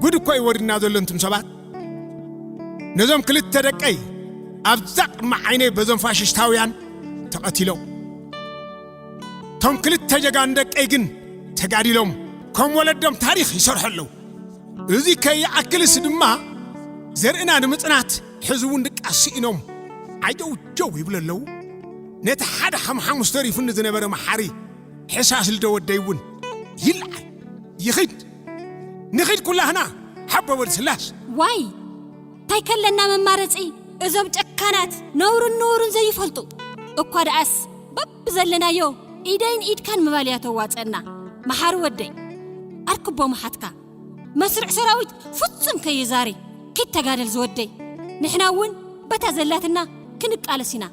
ጉድ እኮ እዩ ወሪድና ዘሎ እንቱም ሰባት። ነዞም ክልተ ደቀይ ኣብዛ ቅድሚ ዓይነይ በዞም ፋሽስታውያን ተቐቲሎም። እቶም ክልተ ጀጋኑ ደቀይ ግን ተጋዲሎም ከም ወለዶም ታሪኽ ይሰርሑ ኣለዉ። እዚ ከይኣክልስ ድማ ዘርእና ንምጽናት ሕዚ እውን ድቃስ ስኢኖም ዓይደው ጀው ይብሉ ኣለዉ። ነቲ ሓደ ሓምሓሙስ ተሪፉኒ ዝነበረ መሓሪ ሕሳስ ልደ ወደይ እውን ይልዓል ይኺድ። ንኺድ ኩላህና ሓቦ ወልስላስ። ዋይ እንታይ ከለና መማረፂ? እዞም ጨካናት ነውርን ንውርን ዘይፈልጡ እኳ ደኣስ በብዘለናዮ ኢደይን ኢድካን ምባል እያ ተዋፀና። መሓሪ ወደይ ኣርክቦ መሓትካ መስርዕ ሰራዊት ፍጹም ከየዛሪ ኪድ ተጋደል ዝወደይ። ንሕና እውን በታ ዘላትና ክንቃለስ ኢና።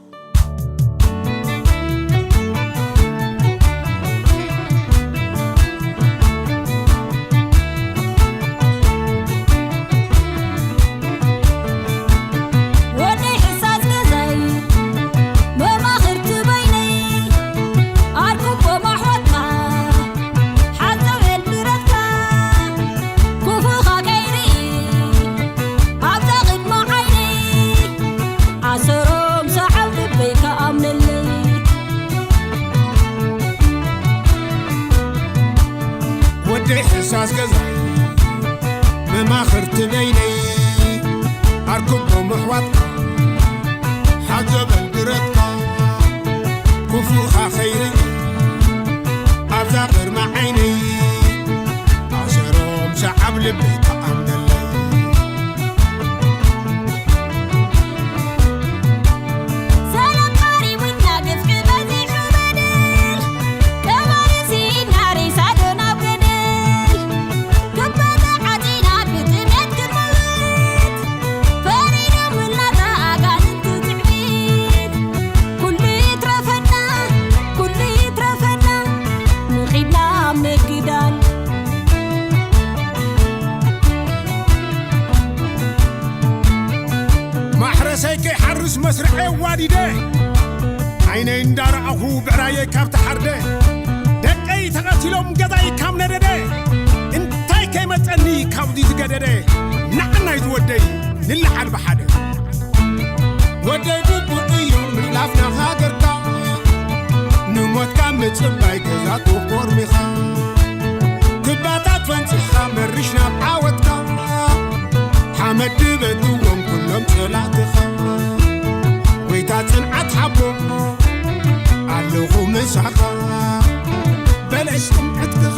ወደይ ሕሳስ ገዛይ መማኽርቲ በይነይ ኣርኩቦ ማሕወትካ ሓዘበል ብረትካ ክፉኻ ከይርኢ ኣብዛ ቅድሚ ዓይነይ ኣሰሮም ሰዓብ ልበይ ከኣምነለይ። ወደይ ሕሳስ ገዛይ መማኽርቲ በይነይ ኣርኩቦ ምሕዋትካ ሓዘበል ብረትካ ክፉኻ ኸይርኢ ኣብዛ ቅድሚ ዓይነይ ኣሰሮም ሰዓብ ልበይ ከኣምነለይ። ሰላም ቀሪቡና ግፍዒ በዚሑ በደል ቀባሪ ሲኢና ሬሳ ዶ ናብ ገደል ክበተ ዓጺና ብጥሜት ክንመውት ፈሪዶም እናታ ኣጋንንቲ ትዕቢት ኩሉ ይትረፈና ኩሉ ይትረፈና ንኺድና ምግዳል። ማሕረሰይ ከይሓርስ መስርዐ ዋዲደ ዓይነይ እንዳረኣኹ ብዕራየይ ካብ ተሓርደ ደቀይ ተቐቲሎም ገዛይ ካብ ነደደ እንታይ ከይመፀኒ ካብዚ ዝገደደ ንዓናይ ዝወደይ ንለዓል ብሓደ። ወደይ ግቡእ እዩ ምሕላፍና ሃገርካ ንሞትካ ምጽባይ ገዛ ትኾርሚኻ ክባታት ፈንጺኻ መሪሽ ናብ ዓወትካ ሓመድ ድበትዎም ኩሎም ጸላእትኻ ጎይታ ጽንዓት ሓቦ ኣለኹ ምሳኻ በለሽ ጥምዕትካ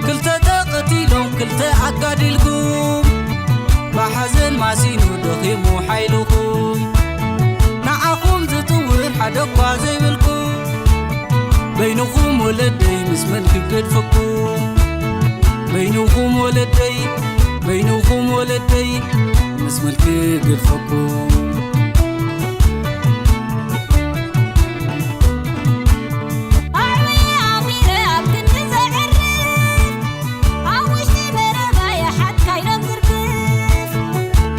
ክልተ ተቐቲሎም ክልተ ኣጋዲልኩም ብሓዘን ማሲኑ ደኺሙ ሓይልኹም ንዓኹም ዝጥውር ሓደ እኳ ዘይብልኩም በይንኹም ወለደይ ምስ መን ክገድፈኩም በይንኹም ወለደይ በይንኹም ወለደይ ምስ መን ክገድፈኩም ኣዕብየ ኣሚረ ኣብ ክንዲ ዘዕርፍ ኣብ ውሽጢ መረባ የሓትካ ኢሎም ግርፍፍ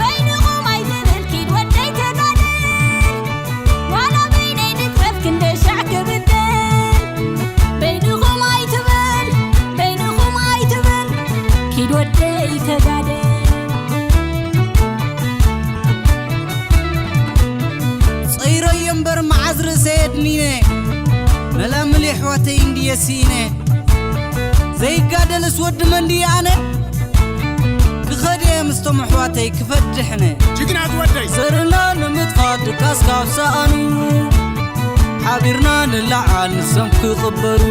በይንኹም ኣይትብል ኪድ ወደይ ተጋደል ዋላ በይነይ ንጥፈፍ ክንደይ ሻዕ ክብደል በይንኹም ኣይትበል በይንኹም ኣይትበል ኪድ ወደይ ተጋደል ጸይረዮ እምበር መዓዝ ርእሰይ ኣድኒነ መላምል የሕዋተይ እንድየ ስኢነ ዘይጋደልስ ወዲ መን ድየ ኣነ ክኸድየ ምስቶም ኣሕዋተይ ክፈድሕነ ጅግና ዝወደይ ዘርና ንምጥፋእ ድቃስ ካብ ሰኣኑ ሓቢርና ንለዓል ንሶም ክቕበሩ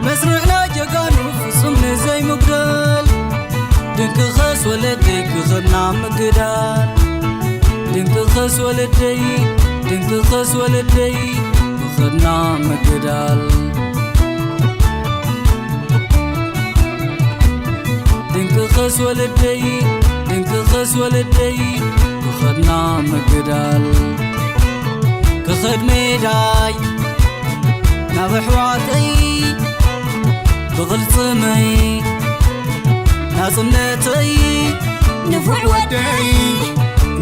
መስርዕና ጀጋኑ ፍጹም ንዘይምጉደል ድንቂ ኸስ ወለደይ ክኸድና ምግዳል ድንቂ ኸስ ወለደይ ድንቂ ኸስ ወለደይ ክኸድና ምግዳል ድንቂ ኸስ ወለደይ ድንቂ ኸስ ወለደይ ክኸድና ምግዳል ክኸድ ሜዳይ ናብ ኣሕዋተይ ብቕልጽመይ ናጽነተይ ንፉዕ ወደይ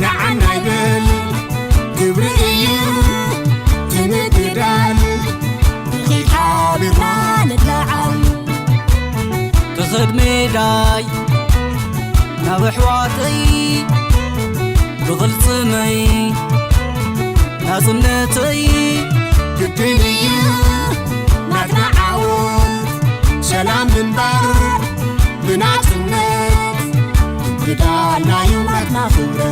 ንዓና ይበል ግብሪ እዩ ትምግዳል ንኺድ ሓብ ቢርና ንለዓል። ክኸድ ሜዳይ ናብ ኣሕዋተይ ብቕልጽመይ ናጽነተይ ግድን እዩ ናትና ዓወት ሰላም ምንባር ብናጽነት ግዳናዩ ናትና ክብረት።